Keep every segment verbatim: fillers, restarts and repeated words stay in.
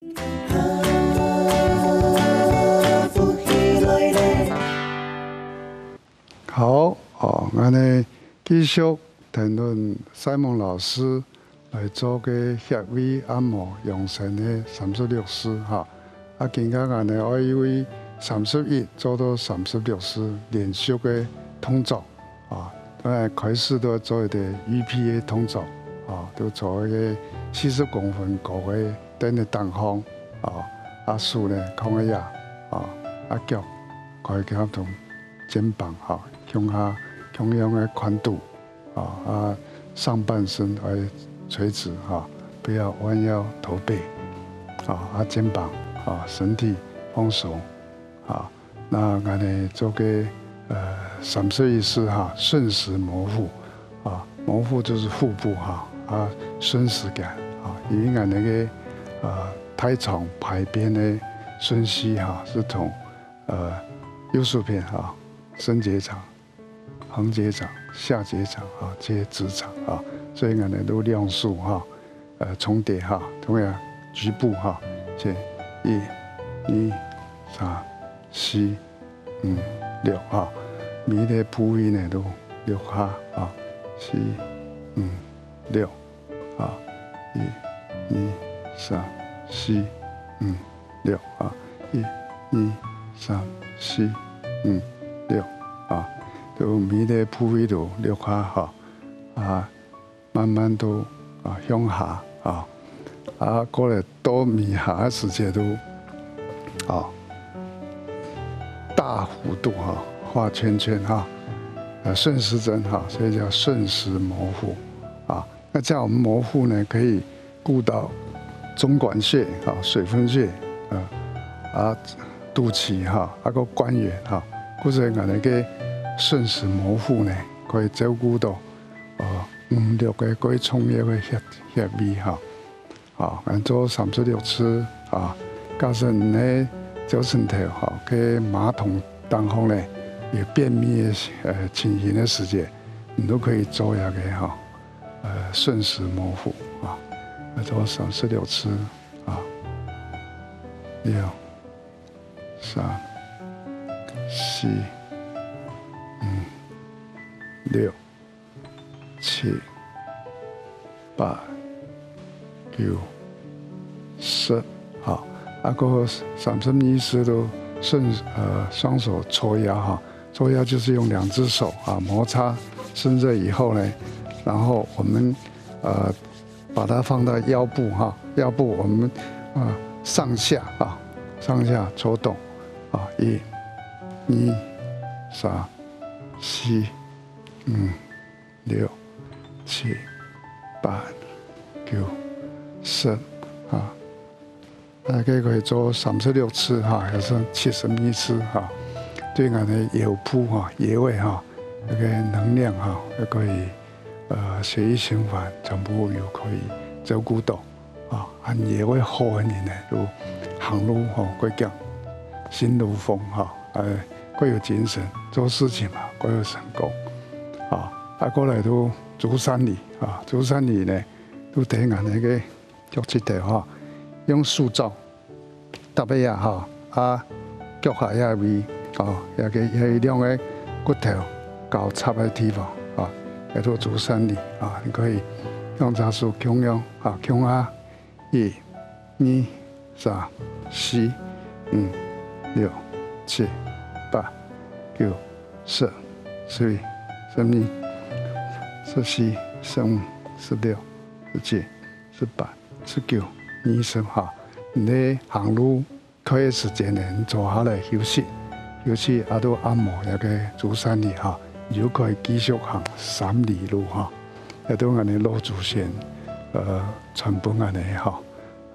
好，哦，𠊎等繼續談論Simon老師來做个穴位按摩養生个三十六式哈。啊，今下𠊎等愛對三十一做到三十六式連續个動作。 啊，當然開始都做一個預備个動作，啊，都做一個四十公分高个凳仔頂項，啊，啊手呢囥在這，啊，啊腳可以合同肩膀，哈，共下共樣个寬度，啊，啊上半身愛垂直，哈，不要彎腰駝背，啊，啊肩膀，啊身體放鬆，啊。 那𠊎等做个，呃，三十一式哈，順時摩腹，啊，摩腹就是腹部哈，啊，順時个，啊，因為𠊎等个，呃，大腸排便个順序哈，是從，呃，右手片哈，升結腸、橫結腸、下結腸啊，這些直腸啊，所以𠊎等都兩手哈， 呃，重疊哈，同樣局部哈，這一、二、三、四、五、六哈，每一個部位呢都六下啊，四、五、六啊，一、二、三、四、五、六啊，一、二、三、四、五、六啊，都每一個部位都六下哈，啊， 慢慢都，啊，向下，啊，啊，過來到尾下个時節都，啊，大幅度哈，畫圈圈哈，呃，順時針哈，所以叫順時摩腹，啊，那這樣我們摩腹呢，可以顧到中管穴，啊，水分穴，啊，啊，肚臍哈，啊，個關元哈，故所𠊎等个順時摩腹呢，可以照顧到，呃， 五六個過重要个穴，穴位哈。啊，恁做三十六次啊，假使你个腳趾頭哈，該馬桶頂項呢，有便秘个，呃，情形个時節，你都可以做這個哈，呃，順時摩腹啊，恁做三十六次啊，六、三、四、五、六、 七、八、九、十，哈，啊，過三十二式都順，呃，雙手搓腰哈，搓腰就是用兩隻手啊摩擦，伸直以後呢，然後我們，呃，把它放到腰部哈，腰部我們，啊，上下啊，上下搓動啊，一、二、三、四、五、 六、七、八、九、十，啊，大概可以做三十六次哈，還係七十二次哈。對𠊎等个腰部哈、腰仔哈，該個能量哈，也可以，呃，血液循環全部又可以照顧到。 啊，恁腰仔會好个人呢，就行路吼，較遽，心如風哈，呃，較有精神，做事情嘛，較有成功。啊，啊，過來就足三里啊，足三里呢，就對𠊎等个腳趾頭哈，用手爪搭一下哈，啊，腳下這位，哦，這個，這兩個骨頭交叉个地方啊，叫做足三里啊，你可以用隻手共樣啊，共下 一、二、三、四、五、六、七、八、九、十、十一、十二、十四、十五、十六、十七、十八、十九、二十哈。你行路開个時間呢，你坐下來休息，休息啊，就按摩這個足三里哈，你就可以繼續行三里路哈。這都𠊎等老祖先，呃，傳分𠊎等哈。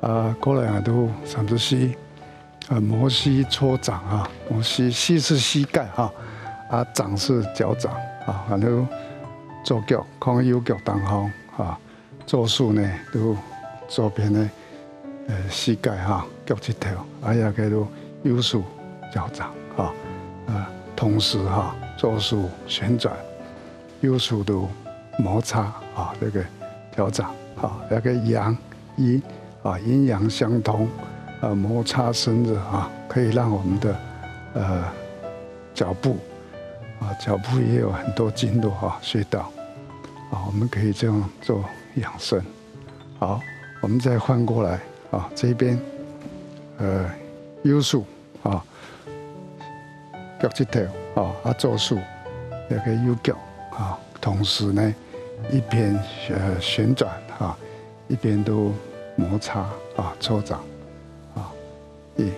啊，過來啊，就三十四，啊，摩膝搓掌啊，摩膝，膝是膝蓋哈，啊，掌是腳掌啊，然後左腳囥右腳頂項啊，左手呢，就左片个，呃，膝蓋哈，腳趾頭，啊，這個就右手腳掌哈，啊，同時哈，左手旋轉， 右手就摩擦啊，這個腳掌啊，這個陽陰啊，陰陽相通呃，摩擦身子啊，可以让我们的，呃，脚步，啊，脚步也有很多经络啊，穴道，啊，我们可以这样做养生。好，我们再换过来啊，这边，呃，右手啊，脚趾头啊，啊，左手那个右脚啊，同时呢，一边，呃，旋转啊，一边都摩擦啊，搓掌啊，一、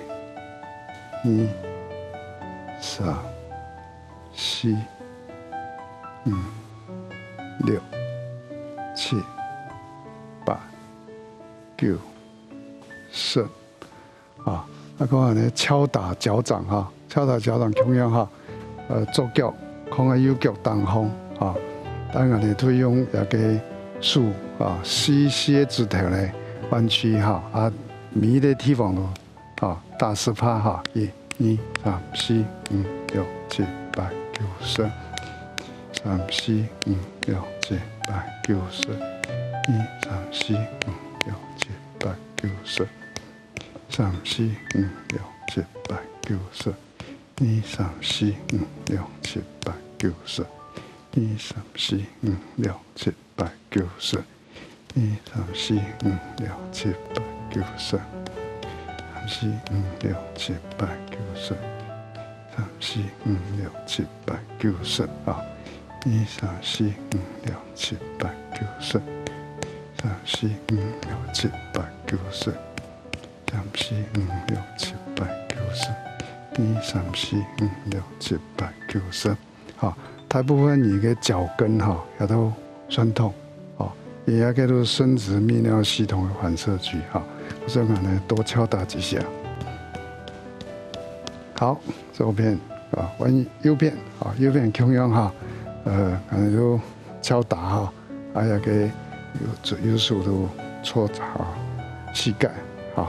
二、三、四、五、六、七、八、九、十。啊，那个呢，敲打脚掌哈，敲打脚掌同样哈，呃，左脚放在右脚当中哈，当然呢，都用那个手啊，四，四个指头呢，弯曲哈，啊，每一个地方都，啊，打十下哈，一、二、三、四、五、六、七、八、九、十，三、四、五、六、七、八、九、十，一、三、四、五、六、七、八、九、十。 三、四、五、六、七、八、九、十。一、三、四、五、六、七、八、九、十。一、三、四、五、六、七、八、九、十。一、三、四、五、六、七、八、九、十。三、四、五、六、七、八、九、十。三、四、五、六、七、八、九、十啊！一、三、四、五、六、七、八、九、十。三、四、五、六、七、八、九、十。 三、四、五、六、七、八、九、十。一、三、四、五、六、七、八、九、十。好，大部分你个脚跟哈，也都酸痛，哦，也个都生殖泌尿系统的反射区哈，所以呢，多敲打几下。好，左片啊，换右片啊，右片同样哈，呃，可能就敲打哈，还有个右左右手都搓啊，膝盖哈。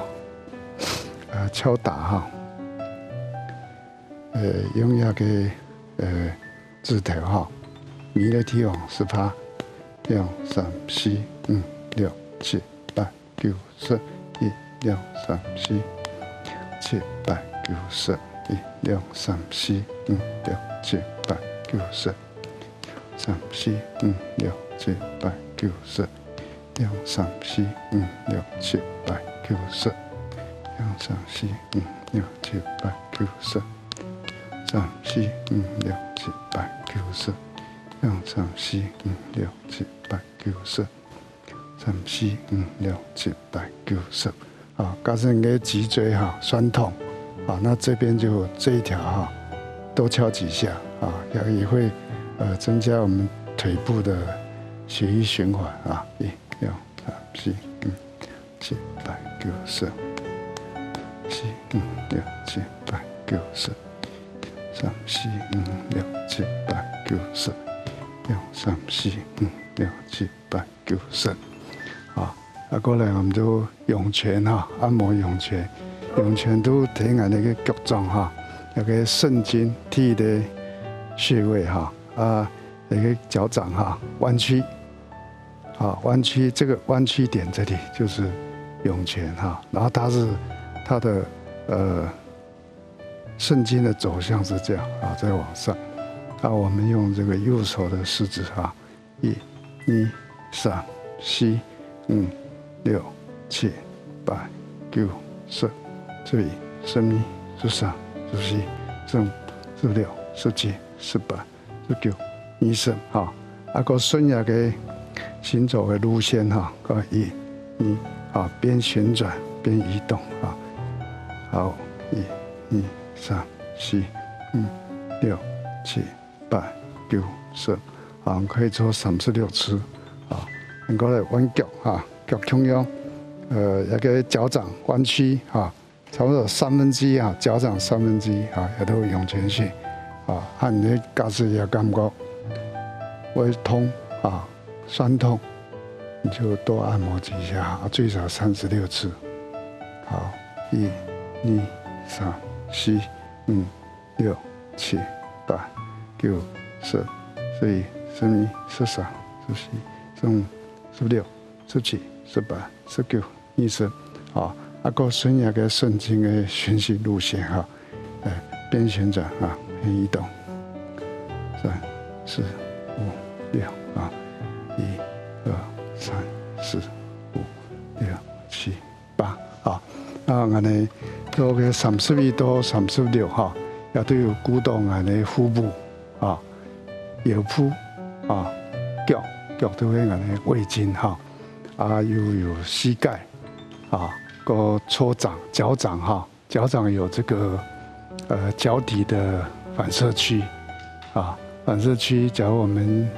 呃，敲打哈，呃，用那个，呃，指头哈，每个地方十下，两、三、四、五、六、七、八、九、十，一、两、三、四、七、八、九、十，一、两、三、四、五、六、七、八、九、十。 三、四、五、六、七、八、九、十。两、三、四、五、六、七、八、九、十。两、三、四、五、六、七、八、九、十。三、四、五、六、七、八、九、十。两、三、四、五、六、七、八、九、十。 三、四、五、六、七、八、九、十。啊，假使你个脊椎哈，酸痛，啊，那这边就这一条哈，多敲几下，啊，也，也会，呃，增加我们腿部的血液循环啊。一、两、三、四、五、七、八、九、十。四、五、六、七、八、九、十。三、四、五、六、七、八、九、十。两、三、四、五、六、七、八、 九、十。啊，啊，过来我们就涌泉哈，按摩涌泉。涌泉都提俺那个脚掌哈，那个肾经第一个穴位哈，啊，那个脚掌哈，弯曲，啊，弯曲，这个弯曲点这里就是涌泉哈，然后它是，它的，呃， 圣经的走向是这样啊，再往上。那我们用这个右手的食指啊，一、二、三、四、五、六、七、八、九、十，这里十一、十三、十四、十五、十六、十七、十八、十九、二十哈。啊，个顺那个行走的路线哈，个一、二啊，边旋转边移动啊。好，一、二、三、四、五、六、七、八、九、十，啊，可以做三十六次啊。能够来弯脚哈，脚同样，呃，那个脚掌弯曲哈，差不多三分之一啊，脚掌三分之一啊，也都涌泉穴啊，啊，你的脚趾也感觉会痛啊，酸痛，你就多按摩几下啊，最少三十六次。好，一、二、三、四、五、六、七、八、九、十、十一、十二、十三、十四、十五、十六、十七、十八、十九、二十，啊，啊，个順這个聖經个學習路線哈，呃，邊旋轉啊，偏移動，三、四、五、六啊，一、二、三、四、五、六、七、八啊，啊，恁呢，到个三十一到三十六哈，也都有鼓動恁呢腹部啊，腰部啊，腳，腳都會恁呢圍巾哈，啊，又有膝蓋啊，个手掌、腳掌哈，腳掌有這個呃腳底的反射區啊，反射區，假如我們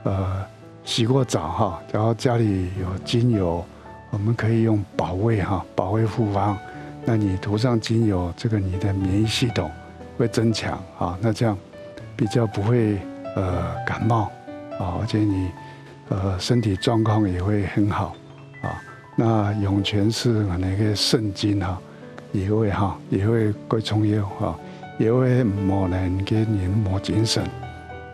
呃洗過澡哈，假如家裡有精油，我們可以用保衛哈，保衛護方。那你塗上精油，這個你的免疫系統會增強啊，那這樣比較不會呃感冒啊，而且你呃身體狀況也會很好啊。那湧泉是那個聖經哈，也會哈，也會蓋重要哈，也會無能个人無精神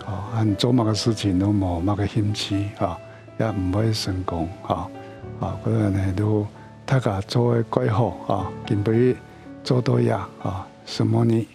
啊，啊做麼个事情都無麼个興趣啊，也毋會成功啊，啊，可能呢都大家做个蓋好啊，今晡日做到這啊，承蒙你。